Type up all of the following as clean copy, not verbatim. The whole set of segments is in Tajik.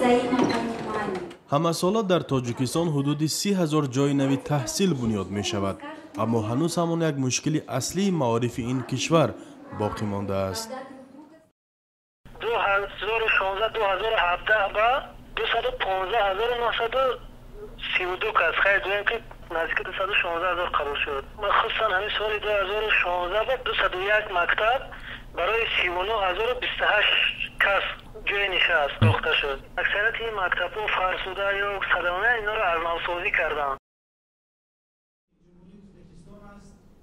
Взаимопонимание. Ҳамасола дар Тоҷикистон ҳудуди 30 000 ҷойи нави таҳсил бунёд мешавад, аммо ҳанӯз ҳамон як мушкили аслии маорифи ин кишвар боқӣ мондааст. 2016, 2017 ба 215 932 кас, хайр, гӯем, ки наздики 216 000 қабул шуд. Хусусан ҳамин соли 2016 ба 201 мактаб барои 39 028 кас ҷои нишаст сохта шуд. Аксарияти ин мактабҳо фарсуда ё садама, инҳоро аз навсозӣ карданд.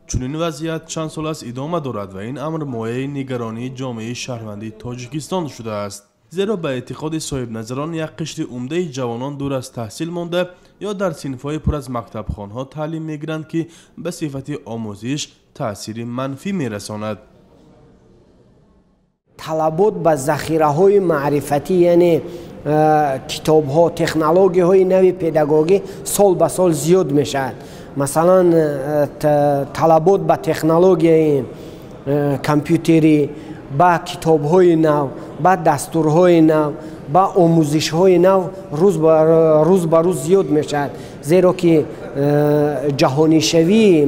Чунин вазъият чанд сол аст идома дорад ва ин амр мояи нигаронии ҷомеаи шаҳрвандии Тоҷикистон шудааст, зеро ба эътиқоди соҳибназарон як қишри умдаи ҷавонон дур аз таҳсил монда ё дар синфҳои пур аз мактабхонҳо таълим мегиранд, ки ба сифати омӯзиш таъсири манфӣ мерасонад. Талабот ба захираҳои маърифатӣ, яъне китобҳо, технологияҳои нави педагогӣ сол ба сол зиёд мешавад. Масалан, талабот ба технологияи компютерӣ, ба китобҳои нав, ба дастурҳои нав, ба омӯзишҳои нав рӯз ба рӯз зиёд мешавад, зеро ки ҷаҳонишавии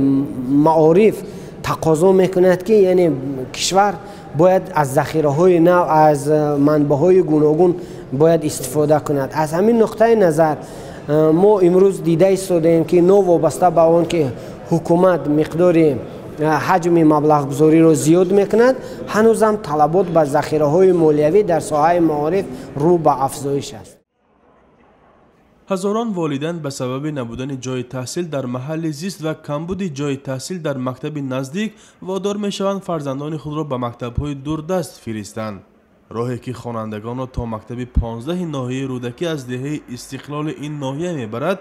маориф тақозо мекунад, ки яъне кишвар бояд аз захираҳои нав, аз манбаъҳои гуногун бояд истифода кунад. Аз ҳамин нуқтаи назар мо имрӯз дида истодаем, ки новобаста ба он ки ҳукумат миқдори ҳаҷми маблағгузориро зиёд мекунад, ҳанӯзам талабот ба захираҳои молиявӣ дар соҳаи маориф рӯ ба афзоиш аст. Ҳазорон волидайн ба сабаби набудани ҷойи таҳсил дар маҳалли зист ва камбуди ҷойи таҳсил дар мактаби наздик водор мешаванд фарзандони худро ба мактабҳои дурдаст фиристанд. Роҳе ки хонандагонро то мактаби 15-и ноҳияи Рӯдакӣ аз деҳаи Истиқлоли ин ноҳия мебарад,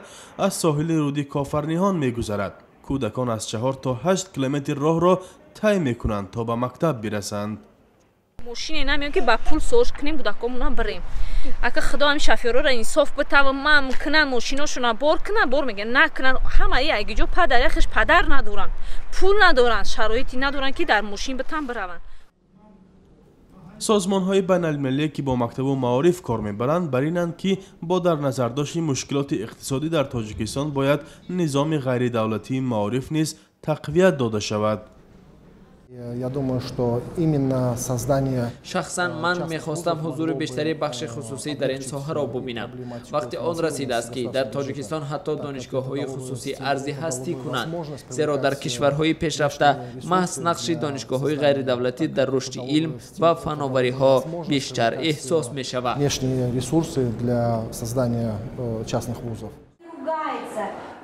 аз соҳили рӯди Кофарниҳон мегузарад. Кӯдакон аз 4 то 8 километр роҳро тай мекунанд, то ба мактаб бирасанд. Мошине намеём, ки ба пул соз кунем, кӯдакомона бирем. Ака, худо ҳами шофёрора инсоф битава, мам кунан, мошиношона бор кунан, бор мегӯян, накунан. Ҳамаи агиҷо падар яхеш падар надоранд, пул надоранд, шароите надоранд, ки дар мошин битан бираванд. Созмонҳои байналмилалие, ки бо мактабу маориф кор мебаранд, бар инанд, ки бо дар назардошти мушкилоти иқтисодӣ дар Тоҷикистон бояд низоми ғайридавлатии маориф низ тақвият дода шавад. Я думаю, что именно создание Шахсан ман мехостам ҳузури бештари бахши хусусӣ дар ин соҳаро бубинам. Вақти он расидааст, ки дар Тоҷикистон ҳатто донишгоҳҳои хусусӣ арзи ҳастӣ кунанд, зеро дар кишварҳои пешрафта маҳз нақши донишгоҳҳои ғайридавлатӣ дар рушди илм ва фановариҳо бештар эҳсос мешавад. Внешние ресурсы для создания частных вузов.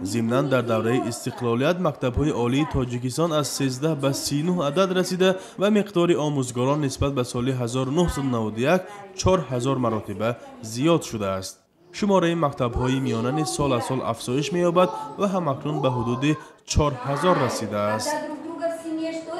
Зимнан, дар давраи истиқлолият мактабҳои олии Тоҷикистон аз 13 ба 39 адад расида ва миқдори омӯзгорон нисбат ба соли 1991 4000 маротиба зиёд шудааст. Шумораи мактабҳои миёна низ сол аз сол афзоиш меёбад ва ҳамакнун ба ҳудуди 4000 расидааст. Когда друг друга в семье что